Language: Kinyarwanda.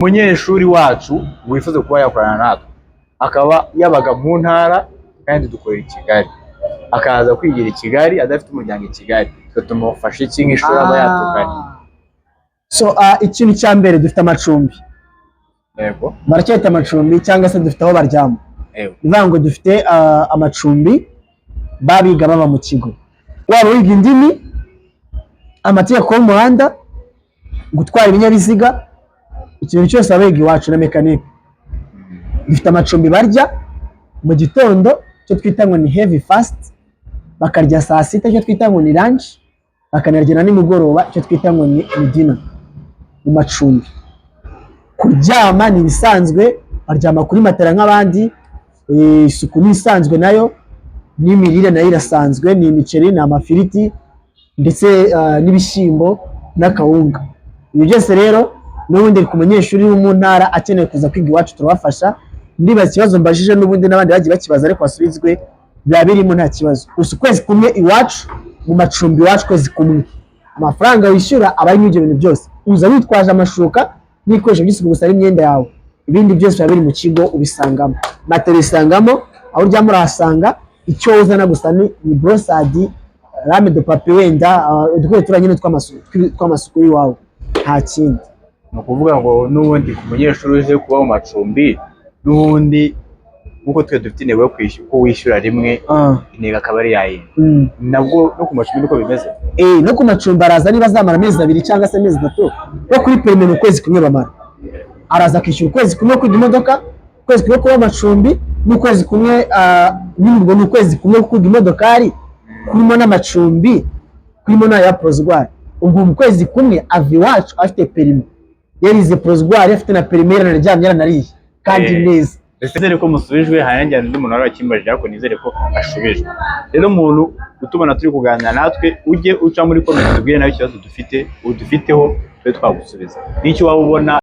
Umunyeshuri wacu wifuza kuba yakorana natwe, akaba yabaga mu ntara kandi dukorera i Kigali, akaza kwigira i Kigali adafite umuryango i Kigali, twe tumufasha iki nk'ishuri aba yatuganye? So ikintu cya mbere, dufite amacumbi. Baracyahita amacumbi cyangwa se dufite aho baryama. Ni ukuvuga ngo dufite amacumbi babiga baba mu kigo. Waba wiga indimi, amategeko y'umuhanda, gutwara ibinyabiziga, ikintu cyose waba wiga iwacu, na mécanique, dufite amacumbi. Barya mu gitondo icyo twita ngo ni heavy fast, bakarya saa sita icyo twita ngo ni lunch, bakanarya na nimugoroba icyo twita ngo ni dinner mu macumbi. Kuryama ni ibisanzwe, baryama kuri matera nk'abandi. Isuku ni isanzwe nayo, n'imirire nayo irasanzwe, ni imiceri, ni amafiriti ndetse n'ibishyimbo n'akawunga. Ibi byose rero n'ubundi ku munyeshuri wo mu ntara akeneye kuza kwiga iwacu, turabafasha. Ndibaza ikibazo mbajije n'ubundi n'abandi bagiye bakibaza ariko basubizwe, biba birimo, nta kibazo. Gusa ukwezi kumwe iwacu mu macumbi iwacu, ukwezi kumwe, amafaranga wishyura aba arimo ibyo bintu byose. Uza witwaje amashuka n'ibikoresho by'isuku gusa n'imyenda yawe, ibindi byose biba biri mu kigo, ubisangamo. Matera uyisangamo, aho uryama urahasanga. Icyo uzana gusa ni brossade, lame de papier, wenda udukoresho turiya nyine tw'amasuku y'iwawe, nta kindi. Ni ukuvuga ngo n'ubundi ku munyeshuri uje kuba mu macumbi, n'ubundi nk'uko twe dufite intego yo kwishyura, ko wishyura rimwe, intego akaba ari yayindi, nabwo no ku macumbi niko bimeze? No ku macumbi araza, niba azamara amezi 2 cyangwa se amezi 3, no kuri permis ni ukwezi kumwe bamara. Araza akishyura ukwezi kumwe kwiga imodoka, ukwezi kumwe kuba amacumbi, n'ukwezi kumwe nyine ubwo ni ukwezi kumwe kwiga imodokari kurimo n'amacumbi, kurimo n'aya provisoire. Ubwo mu kwezi kumwe ava iwacu afite permis, yarize provisoire, afite na permis, yaranaryamye, yaranariye kandi neza. Nizere ko musubijwe. Hari undi muntu wari wakimbajije, ariko nizere ko ashubijwe. Rero umuntu utubona turi kuganira natwe, ujye uca muri comment tubwire nawe ikibazo dufite udufiteho, tube twagusubiza n'icyo waba ubona.